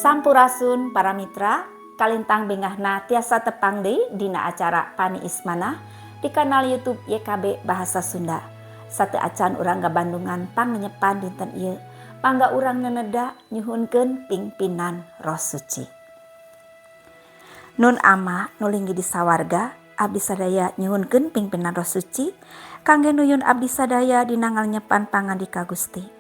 Sampurasun para mitra, kalintang bingahna tiasa tepang deui dina acara Paniis Manah di kanal YouTube YKB Bahasa Sunda. Sateuacan urang gabandungan panglenyepan dinten ieu, mangga urang neneda nyuhunkeun pingpinan Roh Suci. Nun Ama nu linggih di sawarga, abdi sadaya nyuhunkeun pingpinan Roh Suci kangge nuyun abdi sadaya dina ngalenyepan pangandika Gusti.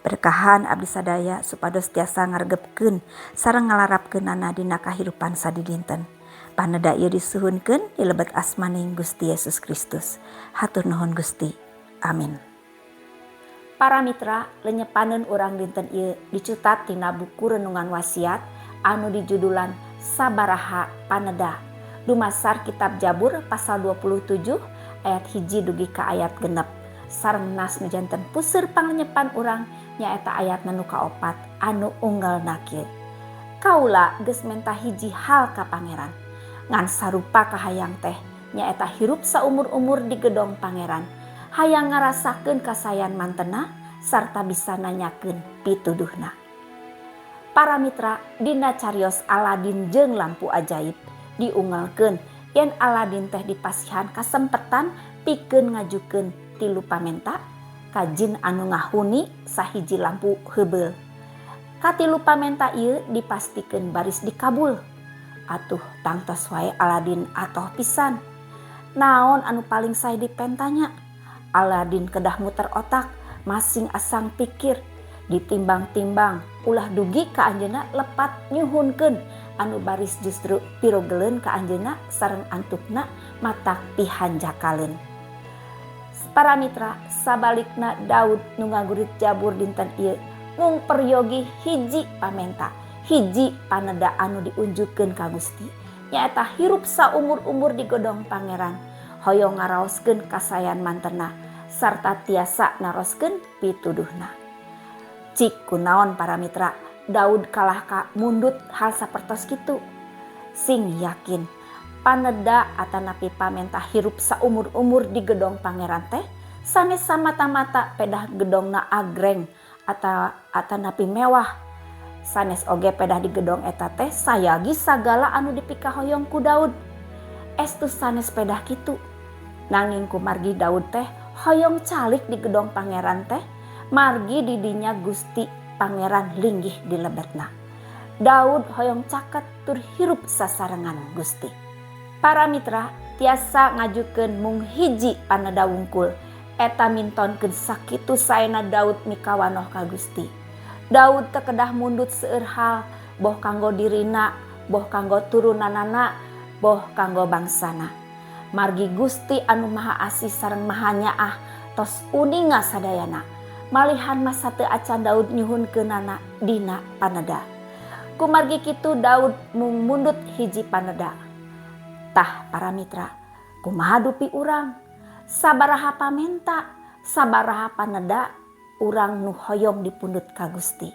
Berkahan abdi sadaya supados tiasa ngaregepkeun sareng ngalarapkeunana dina kahirupan sadidinten. Paneda ieu disuhunkeun di lebet asmaning Gusti Yesus Kristus. Hatur nuhun, Gusti. Amin. Para mitra, lenyepaneun urang dinten ieu dicutat tina buku Renungan Wasiat anu dijudulan Sabaraha Paneda. Dumasar kitab Jabur pasal 27 ayat 1 dugi ka ayat 6. Sareng nas nu janten puseur panglenyepan urang nyaeta ayat nu kaopat anu unggelna kieu. "Kaula geus menta hiji hal ka Pangeran. Ngan sarupa kahayang teh nyaeta hirup saumur-umur di gedong Pangeran. Hayang ngarasakeun kasaean mantena sarta bisa nanyakeun pituduhna." Para mitra, dina carios Aladin jeung lampu ajaib diungelkeun yen Aladin teh dipasihan kasempetan pikeun ngajukeun tilu pamenta ka jin anu ngahuni sahiji lampu heubeul. Katilu pamenta ieu dipastikeun baris dikabul. Atuh tangtos wae Aladin atoh pisan. Naon anu paling sae dipentanya? Aladin kedah muter otak, masing asang pikir, ditimbang-timbang, ulah dugi ka anjeunna lepat nyuhunkeun anu baris justru pirogeleun ka anjeunna sareng antukna matak pihanjakaleun. Para mitra, sabalikna Daud nu ngagurit Jabur dinten ieu mung peryogi hiji pamenta, hiji paneda anu diunjukkeun ka Gusti, nyaeta hirup saumur-umur di gedong Pangeran, hoyong ngaraoskeun kasaean mantena sarta tiasa naroskeun pituduhna. Cik kunaon, para mitra, Daud kalah ka mundut hal sapertos kitu? Sing yakin, paneda atanapi pamenta hirup saumur-umur di gedong Pangeran teh sanes samata-mata pedah gedongna agreng atau atanapi mewah. Sanes oge pedah di gedong eta teh sayagi sagala anu dipikahoyong ku Daud. Estu sanes pedah kitu. Nanging kumargi Daud teh hoyong calik di gedong Pangeran teh margi didinya Gusti Pangeran linggih di lebetna. Daud hoyong caket tur hirup sasarengan Gusti. Para mitra, tiasa ngajukeun mung hiji paneda wungkul eta mintonkeun sakitu saena Daud mikawanoh ka Gusti. Daud teu kedah mundut seueur hal, boh kanggo dirina, boh kanggo turunanana, boh kanggo bangsana. Margi Gusti anu Maha Asih sareng Maha Nyaah tos uninga sadayana. Malihan mah sateuacan Daud nyuhunkeunana dina paneda. Kumargi kitu Daud mung mundut hiji paneda. Tah, para mitra, kumaha dupi urang? Sabaraha pamenta, sabaraha paneda urang nu hoyong dipundut ka Gusti?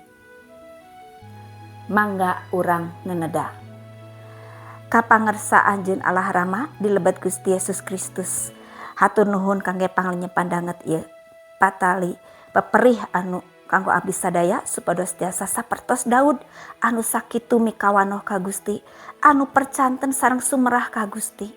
Mangga urang neneda. Kapangersa Anjeun, Allah Rama di lebet Gusti Yesus Kristus. Hatur nuhun kangge panglenyepan danget ieu. Patali peperih anu kanggo abdi sadaya supados tiasa sapertos Daud anu sakitu mikawanoh ka Gusti, anu percanten sareng sumerah ka Gusti.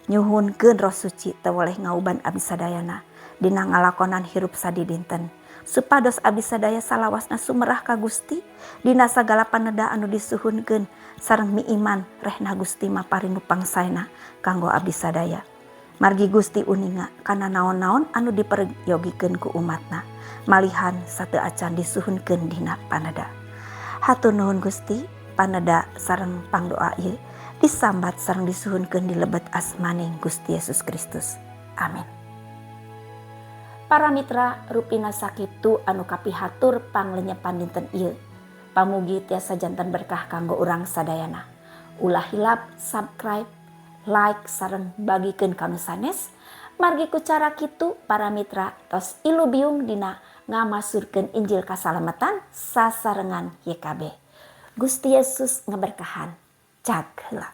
Nyuhunkeun Roh Suci teu weleh ngauban abdi sadayana dina ngalakonan hirup sadidinten, supados abdi sadaya salawasna sumerah ka Gusti dina sagala paneda anu disuhunkeun sareng miiman rehna Gusti maparin nu pangsaena kanggo abdi sadaya. Margi Gusti uninga kana naon-naon anu diperyogikeun ku umatna, malihan sateuacan disuhunkeun dina paneda. Hatur nuhun, Gusti. Paneda sareng pangdoa ieu disambat sareng disuhunkeun di lebet asmaning Gusti Yesus Kristus. Amin. Para mitra, rupina sakitu anu kapihatur panglenyepan dinten ieu. Pamugi tiasa janten berkah kanggo urang sadayana. Ulah hilap subscribe, like, sareng bagikeun ka nu sanes. Margi ku cara kitu para mitra tos ilubiung dina ngamasurkeun Injil kasalamatan sasarengan YKB. Gusti Yesus ngeberkahan. Cag heula.